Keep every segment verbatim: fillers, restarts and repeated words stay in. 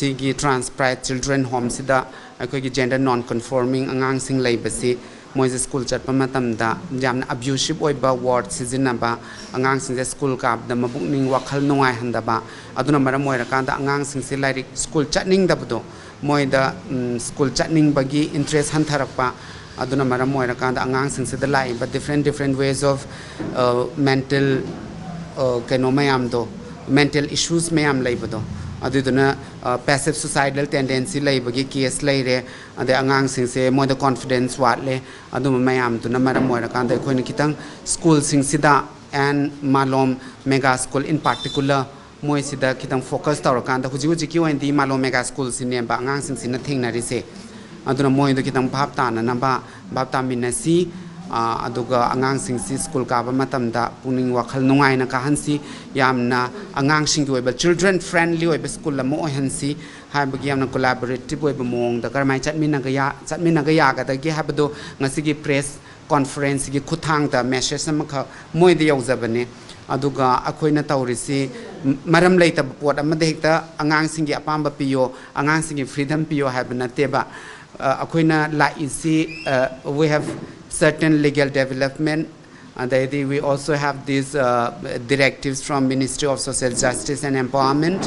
ꯁꯤꯒꯤ Trans Pride Children Homeꯁꯤꯗ ꯑꯩꯈꯣꯏꯒꯤ gender non conforming ꯑꯉꯥꯡꯁꯤꯡ ꯂꯩꯕꯁꯤ, ꯃꯣꯏꯁꯦ ꯁ꯭ꯀꯨꯜ ꯆꯠꯄ ꯃꯇꯝꯗ ꯌꯥꯝꯅ abusive ꯑꯣꯏꯕ word ꯁꯤꯖꯤꯟꯅꯕ, ꯑꯉꯥꯡꯁꯤꯡꯁꯦ ꯁ꯭ꯀꯨꯜ ꯀꯥꯕꯗ ꯃꯄꯨꯛꯅꯤꯡ ꯋꯥꯈꯜ ꯅꯨꯡꯉꯥꯏꯍꯟꯗꯕ, ꯑꯗꯨꯅ ꯃꯔꯝ ꯑꯣꯏꯔꯀꯥꯟꯗ ꯑꯉꯥꯡꯁꯤꯡꯁꯦ ꯂꯥꯏꯔꯤꯛ ꯁ꯭ꯀꯨꯜ ꯆꯠꯅꯤꯡꯗꯕꯗꯣ, ꯃꯣꯏꯗ ꯎꯝ, ꯁ꯭ꯀꯨꯜ ꯆꯠꯅꯤꯡꯕꯒꯤ interest ꯍꯟꯊꯔꯛꯄ, ꯑꯗꯨꯅ ꯃꯔꯝ ꯑꯣꯏꯔꯀꯥꯟꯗ ꯑꯉꯥꯡꯁꯤꯡꯁꯤꯗ ꯂꯥꯛꯏꯕ different different ways of mental ꯀꯩꯅꯣ ꯃꯌꯥꯝꯗꯣ, mental issues ꯃꯌꯥꯝ ꯂꯩꯕꯗꯣ, ꯑꯗꯨꯗꯨꯅ passive suicidal tendency ꯂꯩꯕꯒꯤ case ꯂꯩꯔꯦ꯫ ꯑꯗꯩ ꯑꯉꯥꯡꯁꯤꯡꯁꯦ ꯃꯣꯏꯗ confidence ꯋꯥꯠꯂꯦ꯫ ꯑꯗꯨꯝꯕ ꯃꯌꯥꯝꯗꯨꯅ ꯃꯔꯝ ꯑꯣꯏꯔꯀꯥꯟꯗ ꯑꯩꯈꯣꯏꯅ ꯈꯤꯇꯪ ꯁ꯭ꯀꯨꯜꯁꯤꯡꯁꯤꯗ and Malom mega school in particular ꯃꯣꯏꯁꯤꯗ ꯈꯤꯇꯪ focus ꯇꯧꯔꯀꯥꯟꯗ, ꯍꯧꯖꯤꯛ ꯍꯧꯖꯤꯛꯀꯤ ꯑꯣꯏꯅꯗꯤ ꯃꯥꯂꯣꯝ mega schoolꯁꯤꯅꯦꯕ ꯑꯉꯥꯡꯁꯤꯡꯁꯤꯅ ꯊꯦꯡꯅꯔꯤꯁꯦ꯫ ꯑꯗꯨꯅ ꯃꯣꯏꯗꯣ ꯈꯤꯇꯪ ꯚꯥꯞ ꯇꯥꯅꯅꯕ ꯚꯥꯞ ꯇꯥꯃꯤꯟꯅꯁꯤ꯫ ꯑꯗꯨꯒ ꯑꯉꯥꯡꯁꯤꯡꯁꯤ ꯁ꯭ꯀꯨꯜ ꯀꯥꯕ ꯃꯇꯝꯗ ꯄꯨꯛꯅꯤꯡ ꯋꯥꯈꯜ ꯅꯨꯡꯉꯥꯏꯅ ꯀꯥꯍꯟꯁꯤ꯫ ꯌꯥꯝꯅ ꯑꯉꯥꯡꯁꯤꯡꯒꯤ ꯑꯣꯏꯕ children friendly ꯑꯣꯏꯕ ꯁ꯭ꯀꯨꯜ ꯑꯃ ꯑꯣꯏꯍꯟꯁꯤ꯫ ꯍꯥꯏꯕꯒꯤ ꯌꯥꯝꯅ collaborative ꯑꯣꯏꯕ ꯃꯑꯣꯡꯗ ꯀꯔꯝꯍꯥꯏꯅ ꯆꯠꯃꯤꯟꯅꯒ ꯆꯠꯃꯤꯟꯅꯒ ꯌꯥꯒꯗꯒꯦ ꯍꯥꯏꯕꯗꯣ ꯉꯁꯤꯒꯤ press conferenceꯒꯤ ꯈꯨꯠꯊꯥꯡꯗ message ꯑꯃꯈꯛ ꯃꯣꯏꯗ ꯌꯧꯖꯕꯅꯦ꯫ ꯑꯗꯨꯒ ꯑꯩꯈꯣꯏꯅ ꯇꯧꯔꯤꯁꯤ ꯃꯔꯝ ꯂꯩꯇꯕ ꯄꯣꯠ ꯑꯃꯗ ꯍꯦꯛꯇ ꯑꯉꯥꯡꯁꯤꯡꯒꯤ ꯑꯄꯥꯝꯕ ꯄꯤꯌꯣ, ꯑꯉꯥꯡꯁꯤꯡꯒꯤ freedom ꯄꯤꯌꯣ ꯍꯥꯏꯕ ꯅꯠꯇꯦꯕ꯫ ꯑꯩꯈꯣꯏꯅ ꯂꯥꯛꯏꯁꯤ, we have certain legal development, ꯑꯗꯩꯗꯤ we also have these directives from Ministry of Social Justice and Empowerment,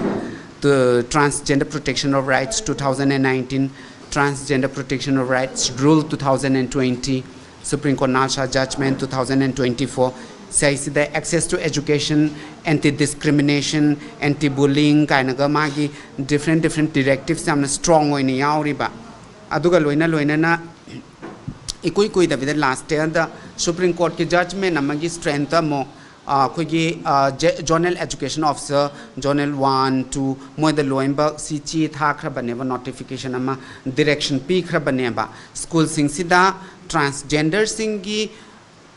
the Transgender Protection of Rights two thousand and nineteen, Transgender Protection of Rights Rule two thousand and twenty, Supreme Court Nalsha Judgment two thousand and twenty-four, ꯁꯤꯗꯩꯁꯤꯗ access to education, anti discrimination, anti bullying ꯀꯥꯏꯅꯒ ꯃꯥꯒꯤ different different directives ꯌꯥꯝꯅ strong ꯑꯣꯏꯅ ꯌꯥꯎꯔꯤꯕ꯫ ꯑꯗꯨꯒ ꯂꯣꯏꯅ ꯂꯣꯏꯅꯅ ꯏꯀꯨꯏ ꯀꯨꯏꯗꯕꯤꯗ last yearꯗ Supreme Courtꯀꯤ judgment ꯑꯃꯒꯤ strength ꯑꯃꯨꯛ ꯑꯩꯈꯣꯏꯒꯤ Zonal Education Officer, Zonal one, two ꯃꯣꯏꯗ ꯂꯣꯏꯅꯃꯛ ꯁꯤ ꯆꯦ ꯊꯥꯈ꯭ꯔꯕꯅꯦꯕ, notification ꯑꯃ, direction ꯄꯤꯈ꯭ꯔꯕꯅꯦꯕ꯫ ꯁ꯭ꯀꯨꯜꯁꯤꯡꯁꯤꯗ transgenderꯁꯤꯡꯒꯤ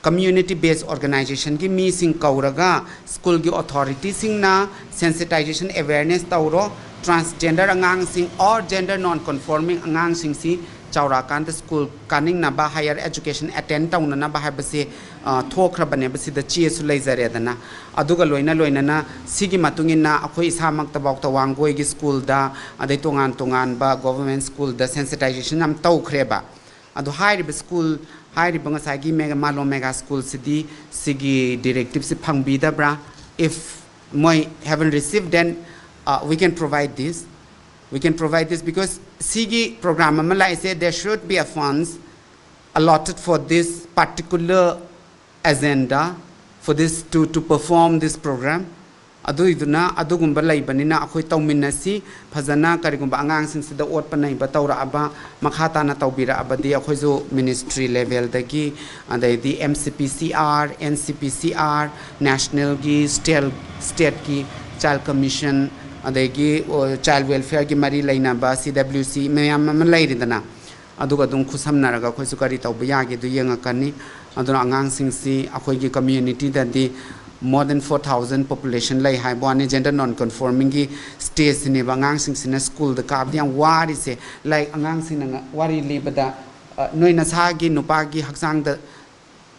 community based organizationꯒꯤ ꯃꯤꯁꯤꯡ ꯀꯧꯔꯒ ꯁ꯭ꯀꯨꯜꯒꯤ authorityꯁꯤꯡꯅ sensitization awareness ꯇꯧꯔꯣ꯫ Transgender ꯑꯉꯥꯡꯁꯤꯡ or gender non conforming ꯑꯉꯥꯡꯁꯤꯡꯁꯤ ꯆꯥꯎꯔꯛꯑꯀꯥꯟꯗ ꯁ꯭ꯀꯨꯜ ꯀꯥꯅꯤꯡꯅꯕ, ꯍꯥꯌꯔ ꯑꯦꯖꯨꯀꯦꯁꯟ ꯑꯦꯇꯦꯟ ꯇꯧꯅꯅꯕ ꯍꯥꯏꯕꯁꯤ, ꯑ, ꯊꯣꯛꯈ꯭ꯔꯕꯅꯦꯕ꯫ ꯁꯤꯗ ꯆꯦꯁꯨ ꯂꯩꯖꯔꯦꯗꯅ꯫ ꯑꯗꯨꯒ ꯂꯣꯏꯅ ꯂꯣꯏꯅꯅ ꯁꯤꯒꯤ ꯃꯇꯨꯡ ꯏꯟꯅ ꯑꯩꯈꯣꯏ ꯏꯁꯥꯃꯛꯇꯐꯥꯎ ꯇꯋꯥꯡꯒꯣꯏꯒꯤ ꯁ꯭ꯀꯨꯜꯗ, ꯑꯗꯩ ꯇꯣꯉꯥꯟ ꯇꯣꯉꯥꯟꯕ ꯒꯣꯚꯔꯟꯃꯦꯟ ꯁ꯭ꯀꯨꯜꯗ ꯁꯦꯟꯁꯤꯇꯥꯏꯖꯦꯁꯟ ꯌꯥꯝ ꯇꯧꯈ꯭ꯔꯦꯕ꯫ ꯑꯗꯣ ꯍꯥꯏꯔꯤꯕ ꯁ꯭ꯀꯨꯜ, ꯍꯥꯏꯔꯤꯕ ꯉꯁꯥꯏꯒꯤ ꯃꯦꯒꯥ, ꯃꯥꯂꯣꯝ ꯃꯦꯒꯥ ꯁ꯭ꯀꯨꯜꯁꯤꯗꯤ ꯁꯤꯒꯤ ꯗꯤꯔꯦꯛꯇꯤꯞꯁꯤ ꯐꯪꯕꯤꯗꯕ꯭ꯔꯥ? If ꯃꯣꯏ haven't received, then, uh, we can provide this. We can provide this because ꯁꯤꯒꯤ ꯄ꯭ꯔꯣꯒ꯭ꯔꯥꯝ ꯑꯃ ꯂꯥꯛꯏꯁꯦ, there should be a funds allotted for this particular agenda, for this to, to perform this program. ꯑꯗꯨꯏꯗꯨꯅ ꯑꯗꯨꯒꯨꯝꯕ ꯂꯩꯕꯅꯤꯅ ꯑꯩꯈꯣꯏ ꯇꯧꯃꯤꯟꯅꯁꯤ꯫ ꯐꯖꯅ ꯀꯔꯤꯒꯨꯝꯕ ꯑꯉꯥꯡꯁꯤꯡꯁꯤꯗ ꯑꯣꯠꯄ ꯅꯩꯕ ꯇꯧꯔꯛꯑꯕ, ꯃꯈꯥ ꯇꯥꯅ ꯇꯧꯕꯤꯔꯛꯑꯕꯗꯤ ꯑꯩꯈꯣꯏꯁꯨ ꯃꯤꯅꯤꯁꯇ꯭ꯔꯤ ꯂꯦꯚꯦꯜꯗꯒꯤ, ꯑꯗꯩꯗꯤ ꯑꯦꯝ ꯁꯤ ꯄꯤ ꯁꯤ ꯑꯥꯔ, ꯑꯦꯟ ꯁꯤ ꯄꯤ ꯁꯤ ꯑꯥꯔ, ꯅꯦꯁꯅꯦꯜꯒꯤ, ꯁ꯭ꯇꯦꯜ-, ꯁ꯭ꯇꯦꯠꯀꯤ ꯆꯥꯏꯜ ꯀꯃꯤꯁꯟ, ꯑꯗꯒꯤ, ꯑꯣ, ꯆꯥꯏꯜ ꯋꯦꯜꯐꯤꯌꯔꯒꯤ ꯃꯔꯤ ꯂꯩꯅꯕ ꯁꯤ ꯗꯕ꯭ꯂꯤꯎ ꯁꯤ ꯃꯌꯥꯝ ꯑꯃ ꯂꯩꯔꯤꯗꯅ꯫ ꯑꯗꯨꯒ ꯑꯗꯨꯝ ꯈꯨꯠꯁꯝꯅꯔꯒ ꯑꯩꯈꯣꯏꯁꯨ ꯀꯔꯤ ꯇꯧꯕ ꯌꯥꯒꯦꯗꯨ ꯌꯦꯡꯉꯛꯀꯅꯤ꯫ ꯑꯗꯨꯅ ꯑꯉꯥꯡꯁꯤꯡꯁꯤ ꯑꯩꯈꯣꯏꯒꯤ ꯀꯝꯃ꯭ꯌꯨꯅꯤꯇꯤꯗꯗꯤ more than four thousand population ꯂꯩ ꯍꯥꯏꯕ ꯋꯥꯅꯤ꯫ Gender non conformingꯒꯤ stageꯁꯤꯅꯦꯕ ꯑꯉꯥꯡꯁꯤꯡꯁꯤꯅ ꯁ꯭ꯀꯨꯜꯗ ꯀꯥꯕꯗ ꯌꯥꯝ ꯋꯥꯔꯤꯁꯦ꯫ Like, ꯑꯉꯥꯡꯁꯤꯡꯅ ꯉ-, ꯋꯥꯔꯤ ꯂꯤꯕꯗ, ꯑ, "ꯅꯣꯏ ꯅꯁꯥꯒꯤ ꯅꯨꯄꯥꯒꯤ ꯍꯛꯆꯥꯡꯗ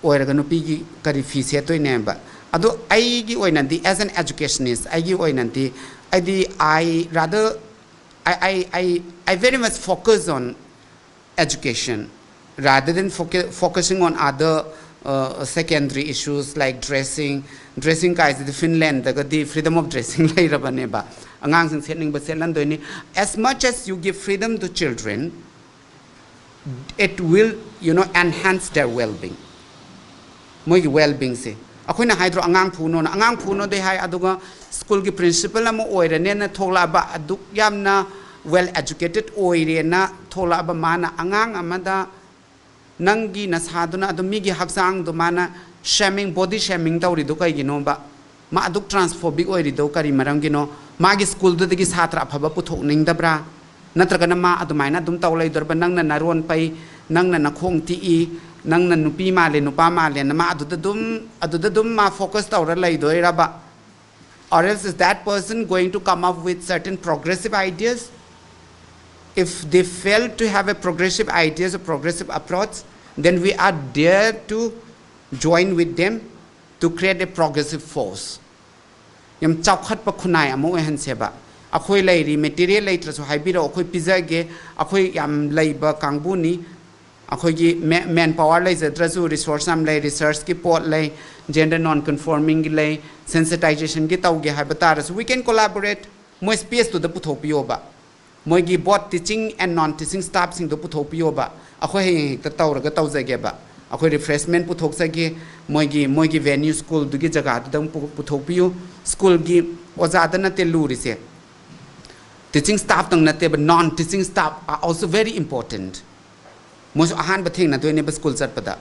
ꯑꯣꯏꯔꯒ ꯅꯨꯄꯤꯒꯤ ꯀꯔꯤ ꯐꯤ ꯁꯦꯠꯇꯣꯏꯅꯦꯕ?" ꯑꯗꯣ ꯑꯩꯒꯤ ꯑꯣꯏꯅꯗꯤ, as an educationist, ꯑꯩꯒꯤ ꯑꯣꯏꯅꯗꯤ, ꯑꯩꯗꯤ I rather, I, I, I, I very much focus on education rather than focu-, focusing on other, uh, secondary issues like dressing. Dressing ꯀꯥꯏꯁꯤꯗꯤ ꯐꯤꯟꯂꯦꯟꯗꯒꯗꯤ freedom of dressing ꯂꯩꯔꯕꯅꯦꯕ꯫ ꯑꯉꯥꯡꯁꯤꯡ ꯁꯦꯠꯅꯤꯡꯕ ꯁꯦꯠꯍꯟꯗꯣꯏꯅꯤ꯫ As much as you give freedom to children, it will, you know, enhance their well-being. ꯃꯣꯏꯒꯤ well-beingꯁꯦ꯫ ꯑꯩꯈꯣꯏꯅ ꯍꯥꯏꯗ꯭ꯔꯣ ꯑꯉꯥꯡ ꯐꯨꯅꯣꯅ? ꯑꯉꯥꯡ ꯐꯨꯅꯣꯗꯤ ꯍꯥꯏ, ꯑꯗꯨꯒ ꯁ꯭ꯀꯨꯜꯒꯤ principle ꯑꯃ ꯑꯣꯏꯔꯅꯦꯅ ꯊꯣꯛꯂꯛꯑꯕ, ꯑꯗꯨꯛ ꯌꯥꯝꯅ well educated ꯑꯣꯏꯔꯦꯅ ꯊꯣꯛꯂꯛꯑꯕ ꯃꯥꯅ ꯑꯉꯥꯡ ꯑꯃꯗ ꯅꯪꯒꯤ ꯅꯁꯥꯗꯨꯅ ꯑꯗꯨꯝ ꯃꯤꯒꯤ ꯍꯛꯆꯥꯡꯗꯣ ꯃꯥꯅ shaming, body shaming ꯇꯧꯔꯤꯗꯣ ꯀꯩꯒꯤꯅꯣꯕ? ꯃꯥ ꯑꯗꯨꯛ transphobic ꯑꯣꯏꯔꯤꯗꯣ ꯀꯔꯤ ꯃꯔꯝꯒꯤꯅꯣ? ꯃꯥꯒꯤ ꯁ꯭ꯀꯨꯜꯗꯨꯗꯒꯤ ꯁꯥꯇ꯭ꯔ ꯑꯐꯕ ꯄꯨꯊꯣꯛꯅꯤꯡꯗꯕ꯭ꯔꯥ? ꯅꯠꯇ꯭ꯔꯒꯅ ꯃꯥ ꯑꯗꯨꯃꯥꯏꯅ ꯑꯗꯨꯝ ꯇꯧ ꯂꯩꯗꯣꯔꯕ? "ꯅꯪꯅ ꯅꯔꯣꯟ ꯄꯩ, ꯅꯪꯅ ꯅꯈꯣꯡ ꯇꯤꯛꯏ, ꯅꯪꯅ ꯅꯨꯄꯤ ꯃꯥꯜꯂꯦ, ꯅꯨꯄꯥ ꯃꯥꯜꯂꯦꯅ" ꯃꯥ ꯑꯗꯨꯗ ꯑꯗꯨꯝ, ꯑꯗꯨꯗ ꯑꯗꯨꯝ ꯃꯥ focus ꯇꯧꯔ ꯂꯩꯗꯣꯏꯔꯕ? Or else is that person going to come up with certain progressive ideas? if they fail to have a progressive ideas, a progressive approach, then we are there to join with them to create a progressive force. ꯌꯥꯝ ꯆꯥꯎꯈꯠꯄ ꯈꯨꯟꯅꯥꯏ ꯑꯃ ꯑꯣꯏꯍꯟꯁꯦꯕ꯫ ꯑꯩꯈꯣꯏ ꯂꯩꯔꯤ, material ꯂꯩꯇ꯭ꯔꯁꯨ ꯍꯥꯏꯕꯤꯔꯛꯑꯣ, ꯑꯩꯈꯣꯏ ꯄꯤꯖꯒꯦ꯫ ꯑꯩꯈꯣꯏ ꯌꯥꯝ ꯂꯩꯕ ꯀꯥꯡꯕꯨꯅꯤ꯫ ꯑꯩꯈꯣꯏꯒꯤ ꯃꯦ-, ꯃꯦꯟ ꯄꯥꯋꯔ ꯂꯩꯖꯗ꯭ꯔꯁꯨ ꯔꯤꯁꯣꯔꯁ ꯌꯥꯝ ꯂꯩ, ꯔꯤꯁꯔꯁꯀꯤ ꯄꯣꯠ ꯂꯩ, ꯖꯦꯟꯗꯔ ꯅꯣꯟ ꯀꯟꯐꯣꯔꯃꯤꯡꯒꯤ ꯂꯩ, ꯁꯦꯟꯁꯤꯇꯥꯏꯖꯦꯁꯟꯒꯤ ꯇꯧꯒꯦ ꯍꯥꯏꯕ ꯇꯥꯔꯁꯨ, we can collaborate. ꯃꯣꯏ ꯁ꯭ꯄꯦꯁꯇꯨꯗ ꯄꯨꯊꯣꯛꯄꯤꯌꯣꯕ꯫ ꯃꯣꯏꯒꯤ both teaching and non teaching staffꯁꯤꯡꯗꯣ ꯄꯨꯊꯣꯛꯄꯤꯌꯣꯕ꯫ ꯑꯩꯈꯣꯏ ꯍꯌꯦꯡ ꯍꯦꯛꯇ ꯇꯧꯔꯒ ꯇꯧꯖꯒꯦꯕ꯫ ꯑꯩꯈꯣꯏ ꯔꯤꯐ꯭ꯔꯦꯁꯃꯦꯟ ꯄꯨꯊꯣꯛꯆꯒꯦ꯫ ꯃꯣꯏꯒꯤ, ꯃꯣꯏꯒꯤ ꯚꯦꯅ꯭ꯌꯨ ꯁ꯭ꯀꯨꯜꯗꯨꯒꯤ ꯖꯒꯥꯗꯨꯗ ꯑꯃꯨꯛ ꯄꯨ-, ꯄꯨꯊꯣꯛꯄꯤꯌꯨ꯫ ꯁ꯭ꯀꯨꯜꯒꯤ ꯑꯣꯖꯥꯗ ꯅꯠꯇꯦ ꯂꯨꯔꯤꯁꯦ, ꯇꯤꯆꯤꯡ ꯁ꯭ꯇꯥꯐꯇꯪ ꯅꯠꯇꯦꯕ, non teaching staff are also very important꯫ ꯃꯣꯏꯁꯨ ꯑꯍꯥꯟꯕ ꯊꯦꯡꯅꯗꯣꯏꯅꯦꯕ ꯁ꯭ꯀꯨꯜ ꯆꯠꯄꯗ꯫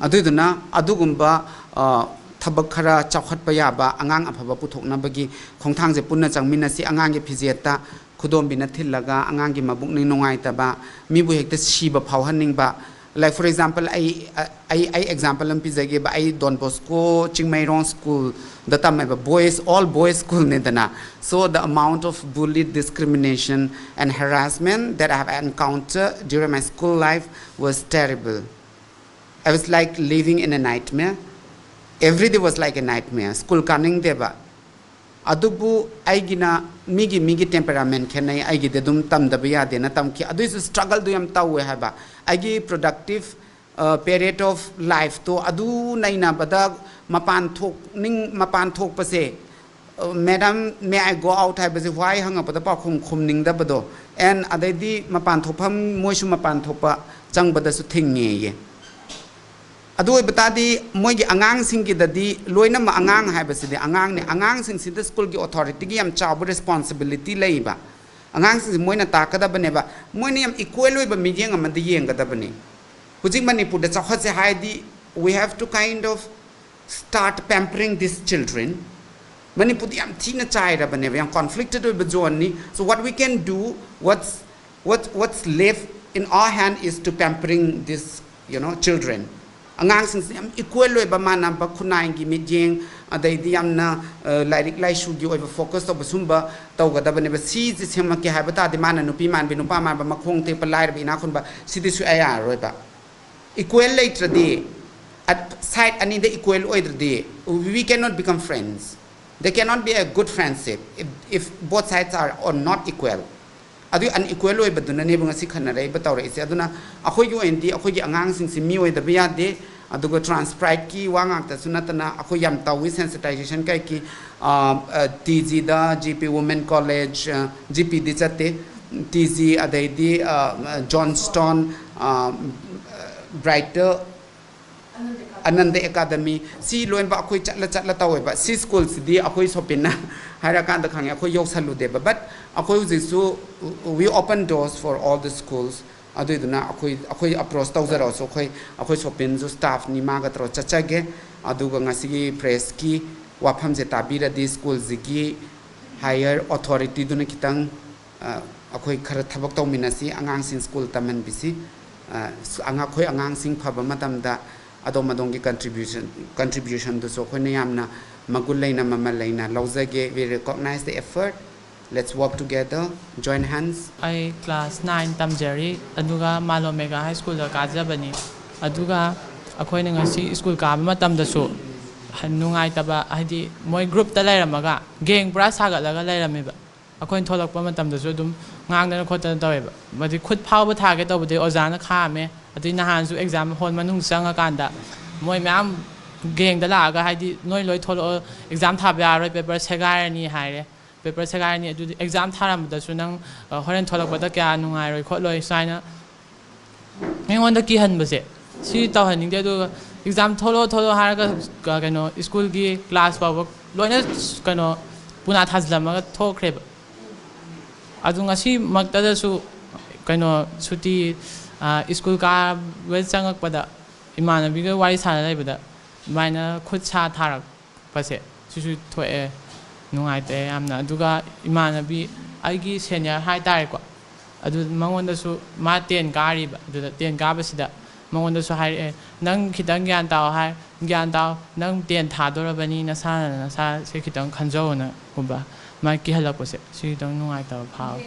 ꯑꯗꯨꯏꯗꯨꯅ ꯑꯗꯨꯒꯨꯝꯕ, ꯑ, ꯊꯕꯛ ꯈꯔ ꯆꯥꯎꯈꯠꯄ ꯌꯥꯕ, ꯑꯉꯥꯡ ꯑꯐꯕ ꯄꯨꯊꯣꯛꯅꯕꯒꯤ ꯈꯣꯡꯊꯥꯡꯁꯦ ꯄꯨꯟꯅ ꯆꯪꯃꯤꯟꯅꯁꯤ꯫ ꯑꯉꯥꯡꯒꯤ ꯐꯤꯖꯦꯠꯇ ꯈꯨꯗꯣꯝꯕꯤꯅ ꯊꯤꯜꯂꯒ ꯑꯉꯥꯡꯒꯤ ꯃꯕꯨꯛꯅꯤꯡ ꯅꯨꯡꯉꯥꯏꯇꯕ, ꯃꯤꯕꯨ ꯍꯦꯛꯇ ꯁꯤꯕ ꯐꯥꯎꯍꯟꯅꯤꯡꯕ, like for example, ꯑꯩ, ꯑꯩ, ꯑꯩ ꯑꯦꯛꯖꯥꯝꯄꯜ ꯑꯃ ꯄꯤꯖꯒꯦꯕ꯫ ꯑꯩ ꯗꯣꯟ ꯕꯣꯁꯀꯣ ꯆꯤꯡꯃꯩꯔꯣꯡ ꯁ꯭ꯀꯨꯜꯗ ꯇꯝꯃꯦꯕ, boys, all boys ꯁ꯭ꯀꯨꯜꯅꯦꯗꯅ꯫ So the amount of bully, discrimination and harassment that I have encountered during my school life was terrible. I was like living in a nightmare. Every day was like a nightmare. School ꯀꯥꯅꯤꯡꯗꯦꯕ꯫ ꯑꯗꯨꯕꯨ ꯑꯩꯒꯤꯅ, ꯃꯤꯒꯤ, ꯃꯤꯒꯤ ꯇꯦꯝꯄꯦꯔꯥꯃꯦꯟ ꯈꯦꯠꯅꯩ꯫ ꯑꯩꯒꯤꯗꯤ ꯑꯗꯨꯝ ꯇꯝꯗꯕ ꯌꯥꯗꯦꯅ ꯇꯝꯈꯤ꯫ ꯑꯗꯨꯏꯁꯨ ꯁ꯭ꯇ꯭ꯔꯒꯜꯗꯨ ꯌꯥꯝ ꯇꯧꯋꯦ ꯍꯥꯏꯕ꯫ ꯑꯩꯒꯤ ꯄ꯭ꯔꯗꯛꯇꯤꯞ, ꯑ, ꯄꯦꯔꯤꯌꯗ ꯑꯣꯐ ꯂꯥꯏꯐꯇꯣ ꯑꯗꯨ ꯅꯩꯅꯕꯗ ꯃꯄꯥꯟ ꯊꯣꯛꯅꯤꯡ-, ꯃꯄꯥꯟ ꯊꯣꯛꯄꯁꯦ, ꯑ, "Madam, may I go out?" ꯍꯥꯏꯕꯁꯦ, why ꯍꯪꯉꯛꯄꯗ ꯄꯥꯎꯈꯨꯝ ꯈꯨꯝꯅꯤꯡꯗꯕꯗꯣ꯫ And ꯑꯗꯩꯗꯤ ꯃꯄꯥꯟ ꯊꯣꯛꯐꯝ, ꯃꯣꯏꯁꯨ ꯃꯄꯥꯟ ꯊꯣꯛꯄ ꯆꯪꯕꯗꯁꯨ ꯊꯤꯡꯉꯦꯌꯦ꯫ ꯑꯗꯨ ꯑꯣꯏꯕ ꯇꯥꯔꯗꯤ ꯃꯣꯏꯒꯤ ꯑꯉꯥꯡꯁꯤꯡꯒꯤꯗꯗꯤ, ꯂꯣꯏꯅꯃꯛ ꯑꯉꯥꯡ ꯍꯥꯏꯕꯁꯤꯗꯤ ꯑꯉꯥꯡꯅꯦ, ꯑꯉꯥꯡꯁꯤꯡꯁꯤꯗ ꯁ꯭ꯀꯨꯜꯒꯤ ꯑꯣꯊꯣꯔꯤꯇꯤꯒꯤ ꯌꯥꯝ ꯆꯥꯎꯕ ꯔꯦꯁꯄꯣꯟꯁꯤꯕꯤꯂꯤꯇꯤ ꯂꯩꯕ꯫ ꯑꯉꯥꯡꯁꯤꯡꯁꯦ ꯃꯣꯏꯅ ꯇꯥꯛꯀꯗꯕꯅꯦꯕ, ꯃꯣꯏꯅ ꯌꯥꯝ ꯏꯀ꯭ꯋꯦꯜ ꯑꯣꯏꯕ ꯃꯤꯠꯌꯦꯡ ꯑꯃꯗ ꯌꯦꯡꯒꯗꯕꯅꯤ꯫ ꯍꯧꯖꯤꯛ ꯃꯅꯤꯄꯨꯔꯗ ꯆꯥꯎꯈꯠꯁꯦ ꯍꯥꯏꯔꯗꯤ, we have to kind of start pampering these children. ꯃꯅꯤꯄꯨꯔꯗꯤ ꯌꯥꯝ ꯊꯤꯅ ꯆꯥꯏꯔꯕꯅꯦꯕ, ꯌꯥꯝ ꯀꯣꯟꯐ꯭ꯂꯤꯛꯇꯦꯠ ꯑꯣꯏꯕ ꯖꯣꯟꯅꯤ꯫ So what we can do, what's, what, what's left in our hand is to pampering this, you know, children. ꯑꯉꯥꯡꯁꯤꯡꯁꯤ ꯌꯥꯝ ꯏꯀ꯭ꯋꯦꯜ ꯑꯣꯏꯕ, ꯃꯥꯟꯅꯕ ꯈꯨꯟꯅꯥꯏꯒꯤ ꯃꯤꯠꯌꯦꯡ, ꯑꯗꯩꯗꯤ ꯌꯥꯝꯅ ꯑ, ꯂꯥꯏꯔꯤꯛ ꯂꯥꯏꯁꯨꯒꯤ ꯑꯣꯏꯕ ꯐꯣꯀꯁ ꯇꯧꯕ ꯁꯨꯝꯕ ꯇꯧꯒꯗꯕꯅꯦꯕ꯫ ꯁꯤꯁꯦ ꯁꯦꯝꯃꯛꯀꯦ ꯍꯥꯏꯕ ꯇꯥꯔꯗꯤ ꯃꯥꯅ ꯅꯨꯄꯤ ꯃꯥꯟꯕꯤ, ꯅꯨꯄꯥ ꯃꯥꯟꯕ, ꯃꯈꯣꯡ ꯇꯦꯛꯄ, ꯂꯥꯏꯔꯕ, ꯏꯅꯥꯛ ꯈꯨꯟꯕ, ꯁꯤꯗꯤ ꯁꯨꯡꯌꯥ ꯌꯥꯔꯔꯣꯏꯕ꯫ ꯏꯀ꯭ꯋꯦꯜ ꯂꯩꯇ꯭ꯔꯗꯤ, ꯁꯥꯏꯠ ꯑꯅꯤꯗ ꯏꯀ꯭ꯋꯦꯜ ꯑꯣꯏꯗ꯭ꯔꯗꯤ, we cannot become friends. There cannot be a good friendship if, if both sides are, are not equal. ꯑꯗꯨꯒꯤ ꯑꯟꯏꯀ꯭ꯋꯦꯜ ꯑꯣꯏꯕꯗꯨꯅꯅꯦꯕ ꯉꯁꯤ ꯈꯟꯅꯔꯛꯏꯕ ꯇꯧꯔꯛꯏꯁꯦ꯫ ꯑꯗꯨꯅ ꯑꯩꯈꯣꯏꯒꯤ ꯑꯣꯏꯅꯗꯤ ꯑꯩꯈꯣꯏꯒꯤ ꯑꯉꯥꯡꯁꯤꯡꯁꯤ ꯃꯤ ꯑꯣꯏꯗꯕ ꯌꯥꯗꯦ꯫ ꯑꯗꯨꯒ ꯇ꯭ꯔꯥꯟꯁ ꯄ꯭ꯔꯥꯏꯗꯀꯤ ꯋꯥ ꯉꯥꯛꯇꯁꯨ ꯅꯠꯇꯅ ꯑꯩꯈꯣꯏ ꯌꯥꯝ ꯇꯧꯏ ꯁꯦꯟꯁꯤꯇꯥꯏꯖꯦꯁꯟ ꯀꯩꯒꯤ꯫ ꯇꯤ ꯖꯤꯗ, G P women college, G ꯄꯤꯗꯤ ꯆꯠꯇꯦ, ꯇꯤ ꯖꯤ, ꯑꯗꯩꯗꯤ ꯖꯣꯟꯁꯇꯣꯟ, ꯕ꯭ꯔꯥꯏꯇꯔ, ꯑꯅꯟꯗ ꯑꯦꯀꯥꯗꯃꯤ, ꯁꯤ ꯂꯣꯏꯅꯃꯛ ꯑꯩꯈꯣꯏ ꯆꯠꯂ ꯆꯠꯂ ꯇꯧꯋꯦꯕ꯫ ꯁꯤ ꯁ꯭ꯀꯨꯜꯁꯤꯗꯤ ꯑꯩꯈꯣꯏ ꯁꯣꯄꯤꯟꯅ ꯍꯥꯏꯔꯀꯥꯟꯗ ꯈꯪꯉꯦ, ꯑꯩꯈꯣꯏ ꯌꯧꯁꯜꯂꯨꯗꯦꯕ꯫ ꯕꯠ ꯑꯩꯈꯣꯏ ꯍꯧꯖꯤꯛꯁꯨ, we open doors for all the schools꯫ ꯑꯗꯨꯏꯗꯨꯅ ꯑꯩꯈꯣꯏ, ꯑꯩꯈꯣꯏ ꯑꯦꯄ꯭ꯔꯣꯁ ꯇꯧꯖꯔꯛꯑꯁꯨ, ꯑꯩꯈꯣꯏ, ꯑꯩꯈꯣꯏ ꯁꯣꯄꯤꯟꯁꯨ ꯁ꯭ꯇꯥꯐꯅꯤ, ꯃꯥꯒ ꯇꯧꯔ ꯆꯠꯆꯒꯦ꯫ ꯑꯗꯨꯒ ꯉꯁꯤꯒꯤ ꯄ꯭ꯔꯦꯁꯀꯤ ꯋꯥꯐꯝꯁꯦ ꯇꯥꯕꯤꯔꯗꯤ ꯁ꯭ꯀꯨꯜꯁꯤꯒꯤ ꯍꯥꯏꯌꯔ ꯑꯣꯊꯣꯔꯤꯇꯤꯗꯨꯅ ꯈꯤꯇꯪ, ꯑ, ꯑꯩꯈꯣꯏ ꯈꯔ ꯊꯕꯛ ꯇꯧꯃꯤꯟꯅꯁꯤ, ꯑꯉꯥꯡꯁꯤꯡ ꯁ꯭ꯀꯨꯜ ꯇꯝꯍꯟꯕꯤꯁꯤ꯫ ꯑ, ꯁ-, ꯑꯉꯥꯡ-, ꯑꯩꯈꯣꯏ ꯑꯉꯥꯡꯁꯤꯡ ꯐꯕ ꯃꯇꯝꯗ ꯑꯗꯣꯝ ꯑꯗꯣꯝꯒꯤ ꯀꯟꯇ꯭ꯔꯤꯕ꯭ꯌꯨꯁꯟ, ꯀꯟꯇ꯭ꯔꯤꯕ꯭ꯌꯨꯁꯟꯗꯨꯁꯨ ꯑꯩꯈꯣꯏꯅ ꯌꯥꯝꯅ ꯃꯒꯨꯟ ꯂꯩꯅ, ꯃꯃꯜ ꯂꯩꯅ ꯂꯧꯖꯒꯦ꯫ We recognize the effort. Let's work together, join hands. ꯑꯩ ꯀ꯭ꯂꯥꯁ ꯅꯥꯏꯟ ꯇꯝꯖꯔꯤ, ꯑꯗꯨꯒ ꯃꯥꯂꯣꯝ ꯃꯦꯒꯥ ꯍꯥꯏ ꯁ꯭ꯀꯨꯜꯗ ꯀꯥꯖꯕꯅꯤ꯫ ꯑꯗꯨꯒ ꯑꯩꯈꯣꯏꯅ ꯉꯁꯤ ꯁ꯭ꯀꯨꯜ ꯀꯥꯕ ꯃꯇꯝꯗꯁꯨ ꯍ-, ꯅꯨꯡꯉꯥꯏꯇꯕ, ꯍꯥꯏꯗꯤ ꯃꯣꯏ ꯒ꯭ꯔꯨꯞꯇ ꯂꯩꯔꯝꯃꯒ ꯒꯦꯡ ꯄꯨꯔꯥ ꯁꯥꯒꯠꯂꯒ ꯂꯩꯔꯝꯃꯦꯕ꯫ ꯑꯩꯈꯣꯏꯅ ꯊꯣꯛꯂꯛꯄ ꯃꯇꯝꯗꯁꯨ ꯑꯗꯨꯝ ꯉꯥꯡꯗꯅ ꯈꯣꯠꯇꯅ ꯇꯧꯋꯦꯕ꯫ ꯑꯗꯩ ꯈꯨꯠ ꯐꯥꯎꯕ ꯊꯥꯒꯦ ꯇꯧꯕꯗꯩ ꯑꯣꯖꯥꯅ ꯈꯥꯝꯃꯦ꯫ ꯑꯗꯩ ꯅꯍꯥꯟꯁꯨ ꯑꯦꯛꯖꯥꯝ ꯍꯣꯜ ꯃꯅꯨꯡ ꯆꯪꯉꯀꯥꯟꯗ ꯃꯣꯏ ꯃꯌꯥꯝ ꯒꯦꯡꯗ ꯂꯥꯛꯑꯒ, ꯍꯥꯏꯗꯤ, "ꯅꯣꯏ ꯂꯣꯏ ꯊꯣꯛꯂꯛꯑꯣ, ꯑꯦꯛꯖꯥꯝ ꯊꯥꯕ ꯌꯥꯔꯣꯏ, ꯄꯦꯄꯔ ꯁꯦꯒꯥꯏꯔꯅꯤ" ꯍꯥꯏꯔꯦ꯫ "ꯄꯦꯄꯔ ꯁꯦꯒꯥꯏꯔꯅꯤ, ꯑꯗꯨꯗꯤ ꯑꯦꯛꯖꯥꯝ ꯊꯥꯔꯝꯕꯗꯁꯨ ꯅꯪ, ꯑ, ꯍꯣꯔꯦꯟ ꯊꯣꯛꯂꯛꯄꯗ ꯀꯌꯥ ꯅꯨꯡꯉꯥꯏꯔꯣꯏ ꯈꯣꯠꯂꯣꯏ" ꯁꯨꯃꯥꯏꯅ ꯑꯩꯉꯣꯟꯗ ꯀꯤꯍꯟꯕꯁꯦ, ꯁꯤ ꯇꯧꯍꯟꯅꯤꯡꯗꯦ꯫ ꯑꯗꯨꯒ ꯑꯦꯛꯖꯥꯝ ꯊꯣꯛꯂꯛꯑꯣ, ꯊꯣꯛꯂꯛꯑꯣ ꯍꯥꯏꯔꯒ, ꯀ-, ꯀꯩꯅꯣ, ꯁ꯭ꯀꯨꯜꯒꯤ ꯀ꯭ꯂꯥꯁ ꯐꯥꯎꯕ ꯂꯣꯏꯅ, ꯀꯩꯅꯣ, ꯄꯨꯅꯥ ꯊꯥꯖꯤꯜꯂꯝꯃꯒ ꯊꯣꯛꯈ꯭ꯔꯦꯕ꯫ ꯑꯗꯨ ꯉꯁꯤꯃꯛꯇꯗꯁꯨ, ꯀꯩꯅꯣ, ꯁꯨꯇꯤ, ꯑ, ꯁ꯭ꯀꯨꯜ ꯀꯥꯕ ꯆꯪꯉꯛꯄꯗ ꯏꯃꯥꯟꯅꯕꯤꯒ ꯋꯥꯔꯤ ꯁꯥꯟꯅ ꯂꯩꯕꯗ ꯑꯗꯨꯃꯥꯏꯅ ꯈꯨꯠ ꯁꯥ ꯊꯥꯔꯛꯄꯁꯦ, ꯁꯤꯁꯨ ꯊꯣꯛꯑꯦ꯫ ꯅꯨꯡꯉꯥꯏꯇꯦ ꯌꯥꯝꯅ꯫ ꯑꯗꯨꯒ ꯏꯃꯥꯟꯅꯕꯤ, ꯑꯩꯒꯤ ꯁꯦꯅꯤꯌꯔ ꯍꯥꯏꯇꯥꯔꯦꯀꯣ, ꯑꯗꯨ ꯃꯉꯣꯟꯗꯁꯨ, ꯃꯥ ꯇꯦꯟ ꯀꯥꯔꯤꯕ, ꯑꯗꯨꯗ ꯇꯦꯟ ꯀꯥꯕꯁꯤꯗ ꯃꯉꯣꯟꯗꯁꯨ ꯍꯥꯏꯔꯛꯑꯦ, "ꯅꯪ ꯈꯤꯇꯪ ꯒ꯭ꯌꯥꯟ ꯇꯥꯎ" ꯍꯥꯏ, "ꯒ꯭ꯌꯥꯟ ꯇꯥꯎ, ꯅꯪ ꯇꯦꯟ ꯊꯥꯗꯣꯔꯕꯅꯤ, ꯅꯁꯥꯅ ꯅꯁꯥꯁꯦ ꯈꯤꯇꯪ ꯈꯟꯖꯧꯅꯒꯨꯝꯕ", ꯃꯥ ꯀꯤꯍꯜꯂꯛꯄꯁꯦ ꯁꯤ ꯈꯤꯇꯪ ꯅꯨꯡꯉꯥꯏꯇꯕ ꯐꯥꯎꯋꯦ꯫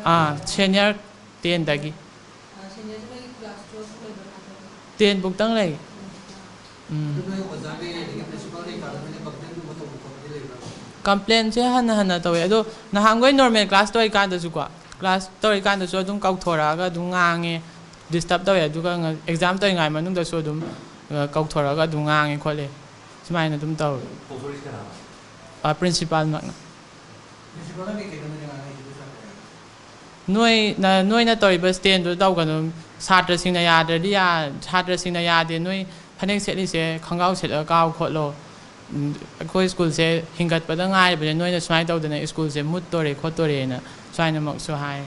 ꯑꯥ, ꯁꯦꯅꯤꯌꯔ ꯇꯦꯟꯗꯒꯤ꯫ ꯇꯦꯟ ꯕꯨꯛꯇꯪ ꯂꯩ꯫ ꯎꯝ꯫ ꯀꯝꯄ꯭ꯂꯦꯟꯁꯦ ꯍꯟꯅ ꯍꯟꯅ ꯇꯧꯋꯦ꯫ ꯑꯗꯣ ꯅꯍꯥꯟꯈꯣꯏ ꯅꯣꯔꯃꯦꯜ ꯀ꯭ꯂꯥꯁ ꯇꯧꯔꯤꯀꯥꯟꯗꯁꯨꯀꯣ, ꯀ꯭ꯂꯥꯁ ꯇꯧꯔꯤꯀꯥꯟꯗꯁꯨ ꯑꯗꯨꯝ ꯀꯧꯊꯣꯔꯛꯑꯒ ꯑꯗꯨꯝ ꯉꯥꯡꯉꯦ, ꯗꯤꯁꯇꯔꯕ ꯇꯧꯋꯦ꯫ ꯑꯗꯨꯒ ꯉ-, ꯑꯦꯛꯖꯥꯝ ꯇꯧꯔꯤꯉꯩ ꯃꯅꯨꯡꯗꯁꯨ ꯑꯗꯨꯝ, ꯑ, ꯀꯧꯊꯣꯔꯛꯑꯒ ꯑꯗꯨꯝ ꯉꯥꯡꯉꯦ ꯈꯣꯠꯂꯦ, ꯁꯨꯃꯥꯏꯅ ꯑꯗꯨꯝ ꯇꯧꯋꯦ꯫ ꯀꯧꯊꯣꯔꯛꯏꯁꯦ ꯀꯅꯥꯅꯣ? ꯑ, ꯄ꯭ꯔꯤꯟꯁꯤꯄꯥꯜꯃꯛꯅ꯫ ꯄ꯭ꯔꯤꯟꯁꯤꯄꯥꯜꯅ ꯀꯩ ꯀꯩꯗ ꯅꯣꯏꯗ ꯉꯥꯡꯉꯛꯏꯁꯦ? ꯅꯣꯏ, ꯅ-, ꯅꯣꯏꯅ ꯇꯧꯔꯤꯕ ꯁ꯭ꯇꯦꯟꯗꯨ ꯇꯧꯒꯅꯨ꯫ ꯁꯥꯇ꯭ꯔꯁꯤꯡꯅ ꯌꯥꯗ꯭ꯔꯗꯤ ꯌꯥ-, ꯁꯥꯇ꯭ꯔꯁꯤꯡꯅ ꯌꯥꯗꯦ꯫ ꯅꯣꯏ ꯐꯅꯦꯛ ꯁꯦꯠꯂꯤꯁꯦ ꯈꯣꯡꯒ꯭ꯔꯥꯎ ꯁꯦꯠꯂꯒ ꯀꯥꯎ ꯈꯣꯠꯂꯣ꯫ ꯎꯝ, ꯑꯩꯈꯣꯏ ꯁ꯭ꯀꯨꯜꯁꯦ ꯍꯤꯡꯒꯠꯄꯗ ꯉꯥꯏꯔꯤꯕꯅꯦ꯫ ꯅꯣꯏꯅ ꯁꯨꯃꯥꯏꯅ ꯇꯧꯗꯅ ꯁ꯭ꯀꯨꯜꯁꯦ ꯃꯨꯠꯇꯣꯔꯦ ꯈꯣꯠꯇꯣꯔꯦꯅ ꯁꯨꯃꯥꯏꯅꯃꯛꯁꯨ ꯍꯥꯏ꯫